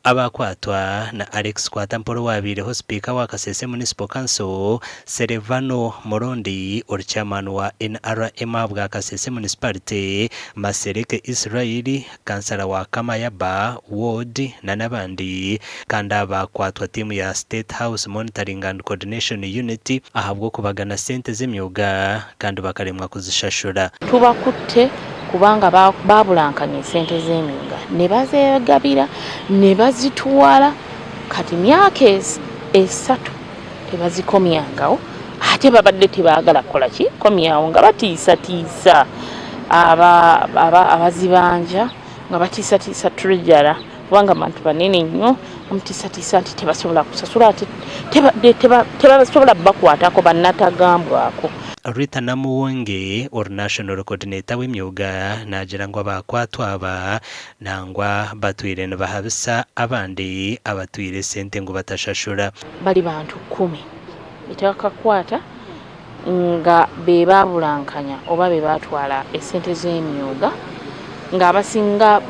Abaakwatwa na Alex Kwatampora owabaireho sipiika wa Kasese Municipal Council, Serevano Murundi ori chairman wa NRM ahabwa Kasese Municipality, Masereke Israel, kansara wa Kamayaba Ward na n'abandi kandi aba baakwatwa tiimu ya State House Monitoring and Coordination Unit ahabw'okubagana sente z'emyoga kandi bakaremwa kuzishashura. Tubakutte kubanga baabulankanya esente z'emyooga ne bazeegabira ne bazitwala kati myaka esatu tebazikomyangawo ate babadde tebaagala kukola ki komyawo nga batiisatiisa abazibanja nga batiisatiisa treasurer kubanga bantu banene nnyo bamutiisatiisa nti tebasobola kusasula ate tebasobola bakwatako bannatagambwako. Rita Namuwonge ori National Coordinator w'emyooga naagira ngu abakwatwa aba nangwa batwire nibahabisa abandi abatwire esente ngu batashashura. Bali bantu kkumi betwakakwata nga be baabulankanya oba be baatwala esente z'emyooga ng'abasinga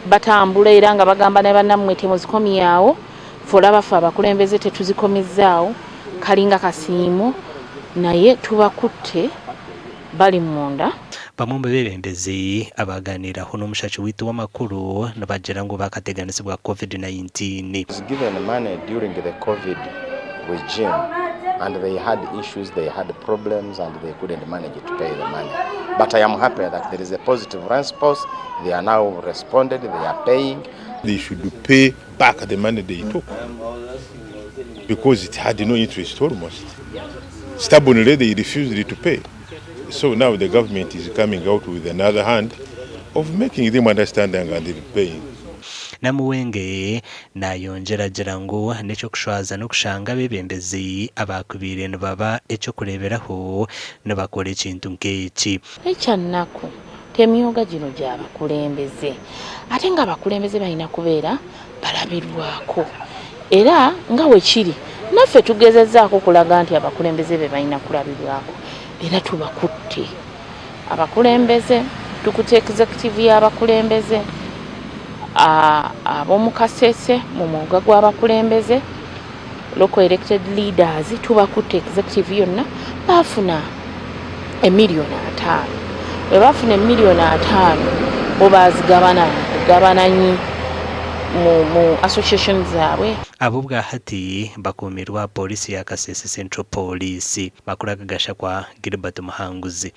batambula era nga bagamba ne bannammwe temuzikomyawo ffe olaba ffe abakulembeze tetuzikomezzaawo kalinga kasiimo naye tubakutte bali munda. Bamwe omu beebembezi abaaganiiraho n'omushaki waitu w'amakuru nibagira ngu baakateganisibwa Covid-19. Was given money during the Covid regime and they had issues, they had problems and they couldn't manage to pay the money. But I am happy that there is a positive response. They are now responded, they are paying. They should pay back the money they took because it had no interest almost. Stubbornly they refused to pay. So now the government is coming out with another hand of making them understand and paying. Namuwenge nayongyera agira ngu n'eky'okushwaza n'okushanga abeebembezi abaakubaire nibaba eky'okureeberaho nibakora ekintu nk'eki. Ekyannaku temyoga gino gy'abakulembeze ate ng'abakulembeze balina kubeera balabirwako era nga we kiri naffe tugezezzaako okulaga nti abakulembeze be balina kulabibwako era tubakutte abakulembeze tukutte executive y'abakulembeze ab'omu Kasese mu mwoga gw'abakulembeze local elected leaders tubakutte executive yonna baafuna emiliyoni 50 bwe bafuna emiliyoni 50 bo bazigabana kugabananyi mu association zaabwe. Abo obwahati bakuumirwa Pooriisi ya Kasese Central Police. Makuru aga gashakwa Gilbert Muhanguzi.